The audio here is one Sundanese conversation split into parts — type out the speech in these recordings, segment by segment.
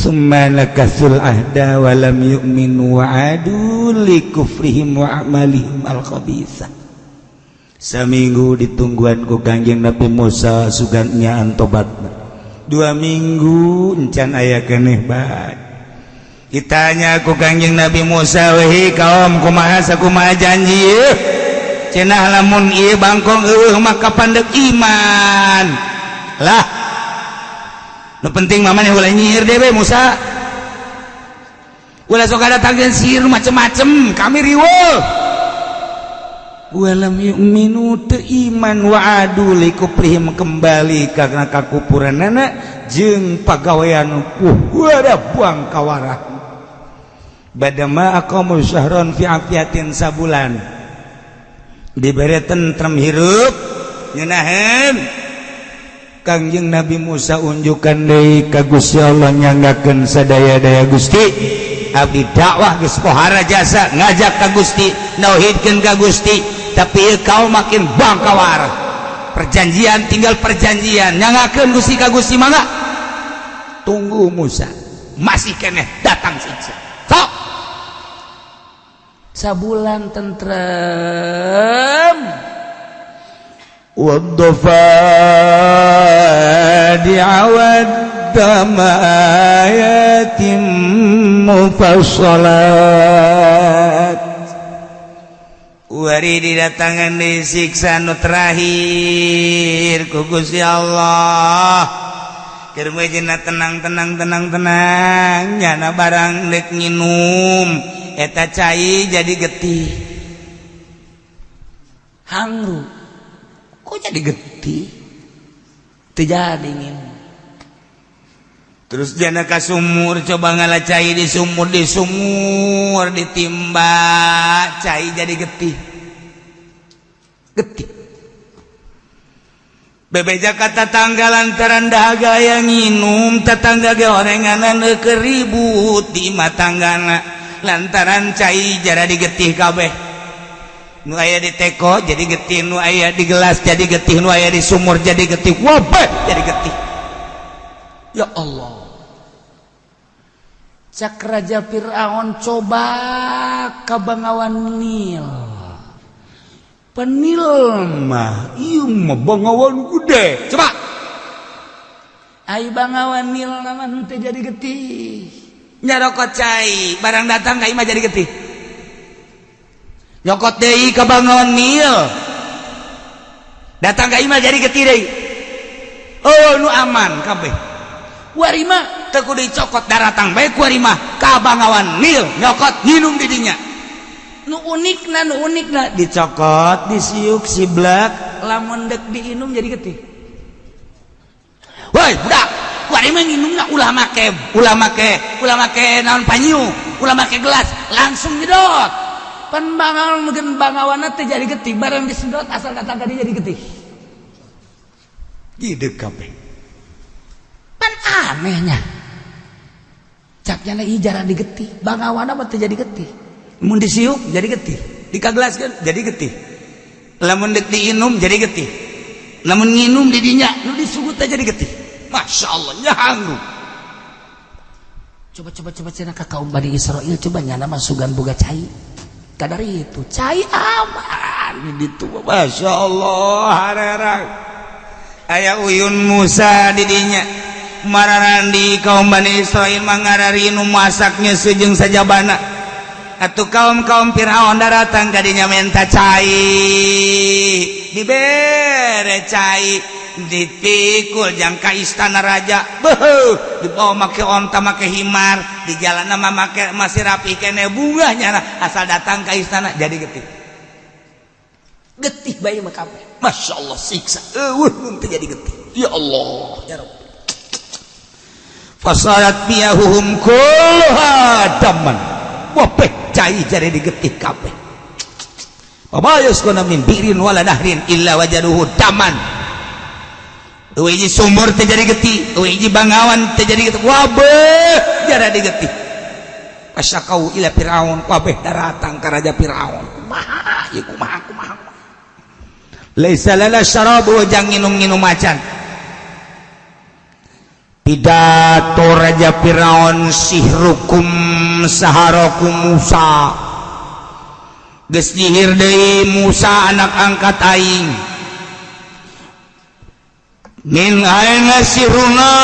Summa nakasul ahda wa lam yu'minu wa adu li kufrihim wa a'malihim al-khabisa. Saminggu ditungguan ku Kangjeng Nabi Musa, sugan nyaan tobatna. 2 minggu encan aya keneh bae. Ditanya ku Kangjeng Nabi Musa, "Wehi kaum, kumaha sakumaha janji ieu? Cenah lamun ieu bangkong eueuh maka pandek iman lah. Nu penting mah maneh ulah nyihir dewe, Musa. Ulah sok datangkeun sihir macem-macem, kami riweuh." Walam yu'minu, teu iman, wa adu li kufrihim, kembali karena kakupuranana jeung pagawean ada buang kawarah. Badama aqamu syahron fi afiatin, sabulan dibere tentrem, hirup ngeunaheun. Kangjeng Nabi Musa unjukan deui ka Gusti Allah, nyanggakeun sadaya-daya, "Gusti, abdi dakwah geus pohara jasa, ngajak ka Gusti, nauhidkeun ka Gusti, tapi ieu kaum makin bangkawar. Perjanjian tinggal perjanjian. Nyanggakeun, Gusti, ka Gusti, mangga." Tunggu Musa, masih keneh datang siksa. Sok sabulan tentrem. والضفادع والدم آيات مفصلات. Wari didatangan disiksa nu terakhir ku Gusti Allah. Keur meujeuhna tenang, tenang, tenang, tenang, nyana barang dek nginum eta cai jadi getih. Hangru, kok jadi getih? Teu jadi nginum. Terus jana ka sumur, coba ngala cai di sumur, di sumur ditimba cai jadi getih, getih. Bebeja ka tatangga lantaran dahaga yang nginum, tetangga ge orenganan keribut di imah tanggana lantaran cai jara digetih kabeh. Nu aya di teko jadi getih, nu aya di gelas jadi getih, nu aya di sumur jadi getih, wabeh jadi getih. Ya Allah, cak Raja Fir'aun, coba ka Bangawan Nil. Penil mah ieu mah bangawan gede. Coba ai Bangawan Nil nama henteu jadi getih. Nyarokot cai, barang datang ka imah jadi getih. Nyokot deui ka Bangawan Nil, datang ka imah jadi getih deui. Oh, nu aman kabeh. Kuari mah teu kudu dicokot, daratang bae kuari mah ka Bangawan Nil, nyokot, nginum di dinya. Nu unikna, nu unikna, dicokot, disiuk siblak, lamun dek diinum jadi getih. Woi budak, kuari mah nginumna ulah make, ulah make, ulah make naon, panyu, ulah make gelas, langsung nyedot. Pan bangawan mungkin bangawanna teh jadi getih, barang disedot asal datang tadi jadi getih. Gede kabeh. Pan anehnya, caknya lagi jarang digetih, bangawana mah teu jadi getih. Mun disiuk jadi getih, dikagelaskeun jadi getih, lamun dek diinum jadi getih, lamun nginum di dinya nu disugut jadi getih. Masya Allah, nyahanggu. Coba, coba, coba, cenah ka kaum Bani Israel, coba nyana masukan boga cai kadar itu cai aman di ditu. Masya Allah, harerang aya uyun Musa di dinya. Mararandi kaum Bani Israel mangarari nu masaknya sejeng sajabana. Atau kaum-kaum Fir'aun datang kadinya minta cai, dibere cai, dipikul jang ka istana raja. Beuh, dibawa make onta, make himar, di jalan nama make masih rapi kene bunganya. Asal datang ke istana jadi getih, getih bayi mah kabeh. Masya Allah, siksa eueuh mun teu jadi getih. Ya Allah, ya Rabbi. Fasarat miyahuhum kulluha daman. Wabeh cai jadi digetih kabeh. Wa yasquna min bi'rin wala nahrin illa wajaduhu daman. Eueuh hiji sumur teu jadi getih, eueuh hiji bangawan teu jadi getih, wabeh jara digetih. Fasyakau ila Fir'aun, wabeh daratang ka Raja Fir'aun. Kumaha ieu, kumaha, kumaha? Laisa lana syarabu, jang nginum-nginum macan. Pidato Raja Firaun, "Sihrukum saharokum Musa." Geus nyihir deui Musa, anak angkat aing. Min aina sihruna?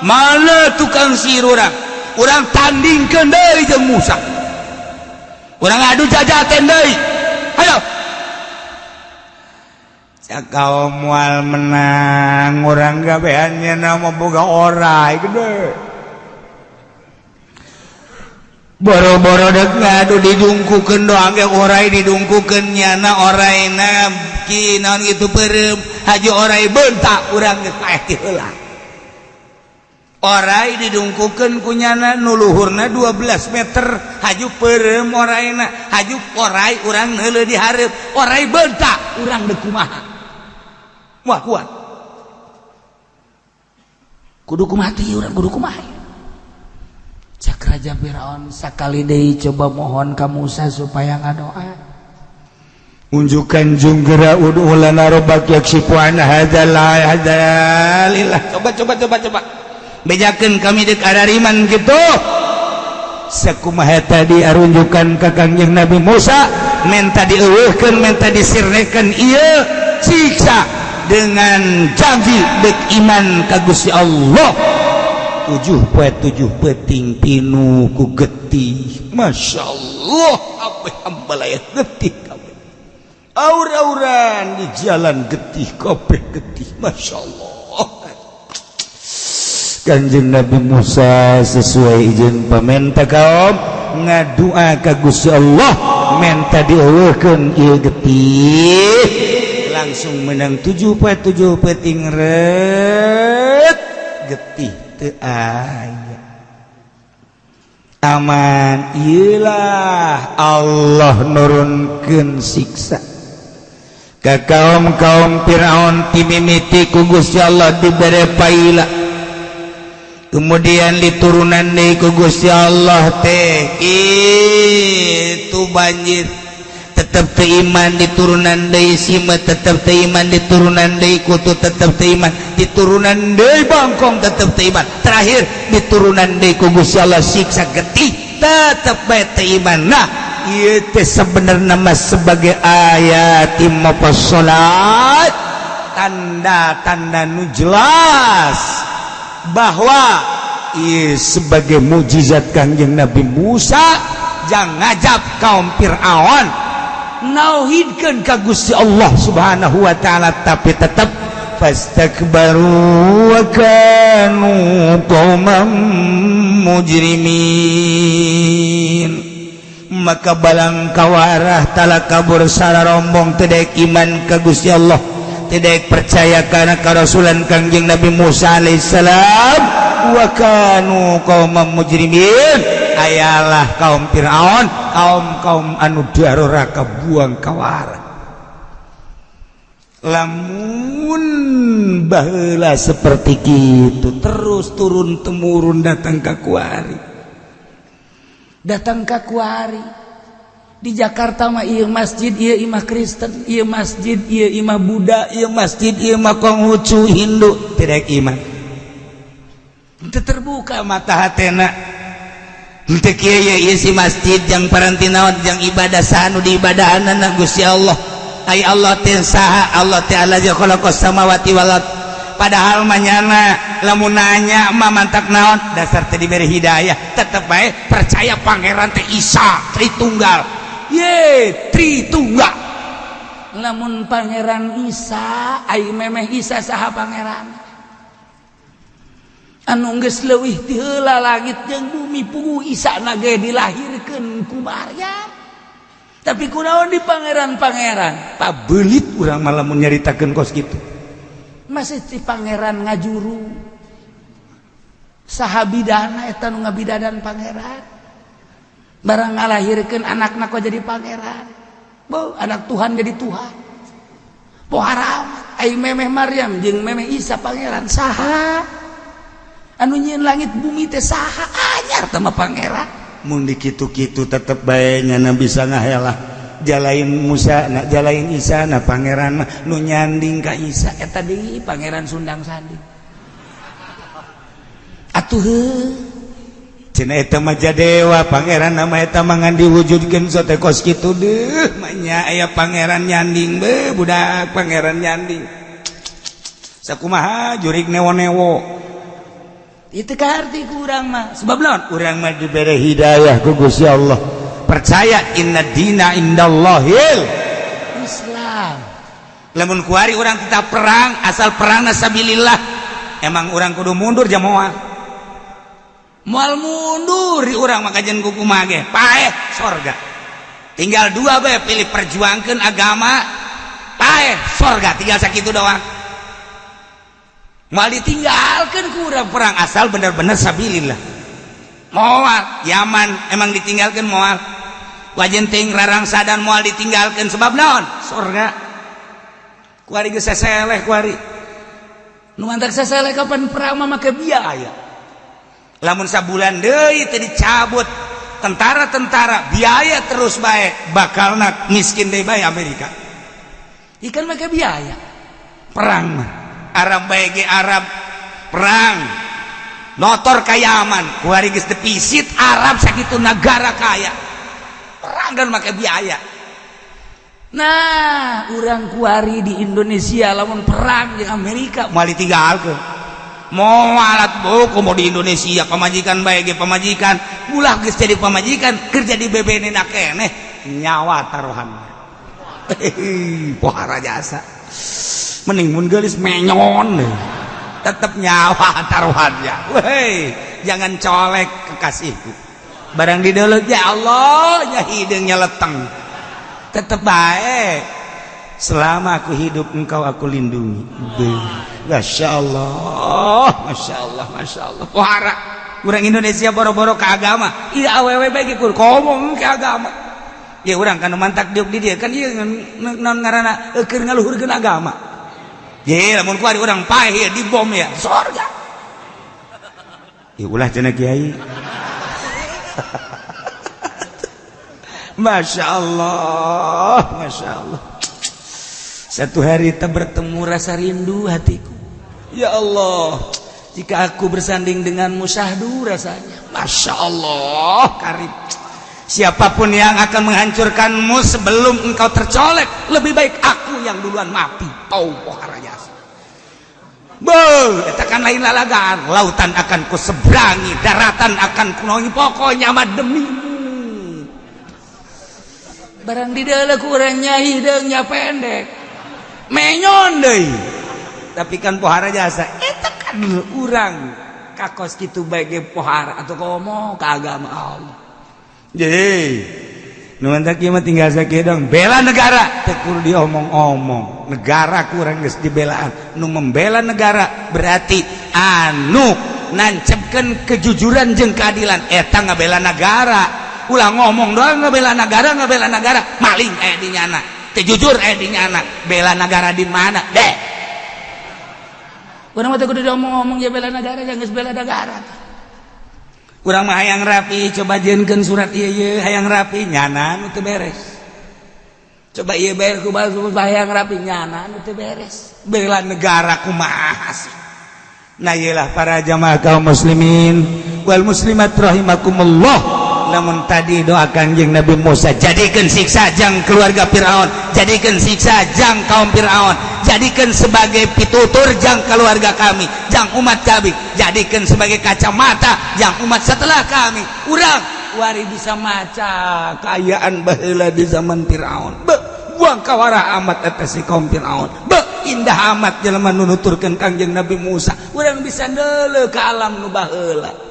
Mana tukang sihir urang? Urang tandingkeun deui jeung Musa, urang adu jajaten deui, hayo. Cak kaum, moal menang urang, gabeannya nama boga orai gede. Boro-boro dek ngadu, didungkukeun doang ge orai, didungkukeun nyana oraina ki naon gitu, peureum haju orai bentak, urang geus paeh ti heula. Orai didungkukeun ku nyana nu luhurna 12 meter, haju peureum oraina, haju orai urang neuleuh di hareup, orai bentak, urang deuk kumaha? Wah, kuat, kudu kumaha teh urang, kudu kumaha? Cak Raja Firaun, sakali deui coba mohon ka Musa supaya ngadoa. Unjukan junggera, "Ud'u lana rabbak yakshifu an hadzal hadzalillah." Coba, coba, coba, coba bejakeun kami dek arariman gitu. Sakumaha tadi arunjukan ka Kangjeng Nabi Musa, menta dieuweuhkeun, menta disirnekeun ieu siksa dengan janji dek iman ka Gusti Allah. 7 poe 7 peuting pinuh ku getih. Masya Allah, kabeh ambalaya getih kabeh, aur-auran di jalan getih kabeh, getih. Masya Allah. Kanjeng Nabi Musa sesuai izin pamenta kaum ngadua ka Gusti Allah, menta dieuweuhkeun ieu getih, langsung menang 7 poe 7 peuting ret getih teu aya, aman. Iyalah, Allah nurunkeun siksa ka kaum-kaum Firaun. Timimiti ku Gusti Allah dibere paila, kemudian diturunan deui ku Gusti Allah teh itu banjir, tetep teu iman. Diturunan deui simeut, tetep teu iman. Diturunan deui kutu, tetep teu iman. Diturunan deui bangkong, tetep teu iman. Terakhir diturunan deui ku Gusti Allah siksa getih, tetep bae teu iman. Nah, ieu teh sebenarnya mah sebagai ayat mufassalat, tanda-tanda nu jelas bahwa ieu sebagai mujizat Kangjeng Nabi Musa jangan ngajab kaum Fir'aun nauhidkeun ka Gusti Allah Subhanahu wa taala, tapi tetap fastakbaru wa kanu qauman mujrimin. Maka balang kawarah tala kabur sararombong, tidak iman ka Gusti Allah, tidak percaya karena kerasulan Kangjeng Nabi Musa alaihissalam. Wa kanu qauman mujrimin, ayalah kaum Fir'aun, kaum kaum anu daroraka buang kawara. Lamun baheula seperti gitu terus turun temurun datang ke kuari, datang ke kuari. Di Jakarta mah ieu masjid ieu imah Kristen, ieu masjid ieu imah Buddha, ieu masjid ieu imah Konghucu, Hindu, tidak iman. Itu terbuka mata hatena. Henteu kieu ieu si masjid jang paranti naon, jang ibadah saha nu diibadahanna? Gusti Allah. Ai Allah teh saha? Allah teh allazi khalaqas samawati wal ard. Padahal manyana lamun nanya mah mantak naon, dasar teh diberi hidayah, tetep bae percaya pangeran teh Isa Tritunggal. Ye, Tritunggal. Lamun pangeran Isa, ai memeh Isa saha pangeran? Anu geus leuwih ti heula langit jeung bumi, puguh Isa na ge dilahirkeun ku Maryam. Tapi kunaon di pangeran-pangeran? Pabelit urang malah mun nyaritakeun kos kitu. Masih ti pangeran ngajuru. Saha bidana eta nu ngabidadan pangeran? Barang ngalahirkeun anakna kok jadi pangeran. Beuh, anak Tuhan jadi Tuhan. Pohara amat. Ai memeh Maryam jeung memeh Isa pangeran saha? Anu nyieun langit bumi teh saha? Anyar teh mah pangeran. Mun dikitu-kitu tetep bae nyana bisa ngahelah jalain Musa na jalain Isa na pangeran mah nu nyanding ka Isa eta deui pangeran Sundang Sandi. Atuh heuh. Cenah eta mah jadewa pangeran nama eta mah ngan diwujudkeun sote kos kitu deuh manya aya pangeran nyanding be budak pangeran nyanding. Sakumaha jurig newo-newo. Itu kaharti ku urang mah. Sebab naon? Urang mah dibere hidayah ku Gusti Allah. Percaya inna dina indallahil Islam. Lamun kuari urang tetap perang asal perang sabilillah. Emang urang kudu mundur jamoal. Moal mundur di urang maka jeung kumaha ge paeh sorga. Tinggal dua bae pilih perjuangkeun agama paeh sorga tinggal sakitu doang. Moal ditinggalkeun ku urang perang asal bener-bener sabilillah. Moal Yaman emang ditinggalkeun moal. Wajen ting rarangsadan moal ditinggalkeun sebab naon? Sorga. Kuari geus seseleh kuari. Nu mantak seseleh kapan perang mah make biaya. Lamun sabulan deui teu dicabut tentara-tentara biaya terus bae bakalna miskin deui bae Amerika. Ikan make biaya. Perang mah Arab bae ge Arab perang notor ka Yaman kuari geus defisit Arab sakitu nagara kaya perang dan make biaya. Nah, urang kuari di Indonesia lamun perang jeung Amerika moal ditinggalkeun. Mau alat buku mau di Indonesia pamajikan bae ge pamajikan ulah geus jadi pamajikan kerja di BBN na keneh nyawa taruhan. Pohara jasa mending mun geulis menyon tetep nyawa taruhannya. Weh, jangan colek kekasihku barang dideuleuh ya Allah nya hideungnya leteng tetep bae selama aku hidup engkau aku lindungi. Masya Allah, Masya Allah, Masya Allah. Pohara urang Indonesia boro-boro ke agama. Iya awewe bae ge kudu ngomong ke agama. Ya urang kan mantak diuk di dieu kan ieu naon ngaranna keur ngaluhurkeun agama. Ye lamun kuari urang paeh ya dibom ya sorga. Ya ulah cenah kiai. Masya Allah, Masya Allah. Satu hari tak bertemu rasa rindu hatiku. Ya Allah, jika aku bersanding denganmu syahdu rasanya. Masya Allah, karib. Siapapun yang akan menghancurkanmu sebelum engkau tercolek, lebih baik aku yang duluan mati. Tau pohara jasa. Beuh, eta kan lain lalagaan. Lautan akan kuseberangi, daratan akan kunongi, pokoknya mah demimu. Barang di dalam kurangnya hideungnya pendek. Menyon deui. Tapi kan pohara jasa eta kan urang kakos kitu bae ge pohara atau komo ka agama Allah. Jadi nu mantak ieu mah tinggal sakieu dong bela negara teu kudu diomong-omong. Negara kurang geus dibelaan. Nu membela negara berarti anu nancepkeun kejujuran jeung keadilan eta ngabela negara. Ulah ngomong doang ngabela negara maling aya di nyana. Teu jujur aya di nyana, bela negara di mana deh. Urang mah teu kudu diomong-omong ya bela negara geus bela negara. Urang mah hayang rapi coba jieunkeun surat ieu ieu hayang rapi nyana nu teu beres. Coba ieu beres ku hayang rapi nyana nu teu beres. Bela negara kumaha sih? Nah ieulah para jamaah kaum muslimin wal muslimat rahimakumullah. Namun tadi doa Kanjeng Nabi Musa jadikan siksa jang keluarga Fir'aun, jadikan siksa jang kaum Fir'aun, jadikan sebagai pitutur jang keluarga kami, jang umat kami, jadikan sebagai kacamata jang umat setelah kami. Urang wari bisa maca kaayaan baheula di zaman Fir'aun. Be, buang kawara amat eta si kaum Fir'aun. Be, indah amat jelema nu nuturkeun Kanjeng Nabi Musa. Urang bisa ndeuleu ka alam nu baheula.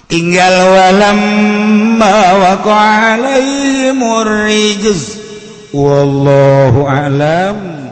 Tinggal walamma waqa alaihimur rijz wallahu a'lam.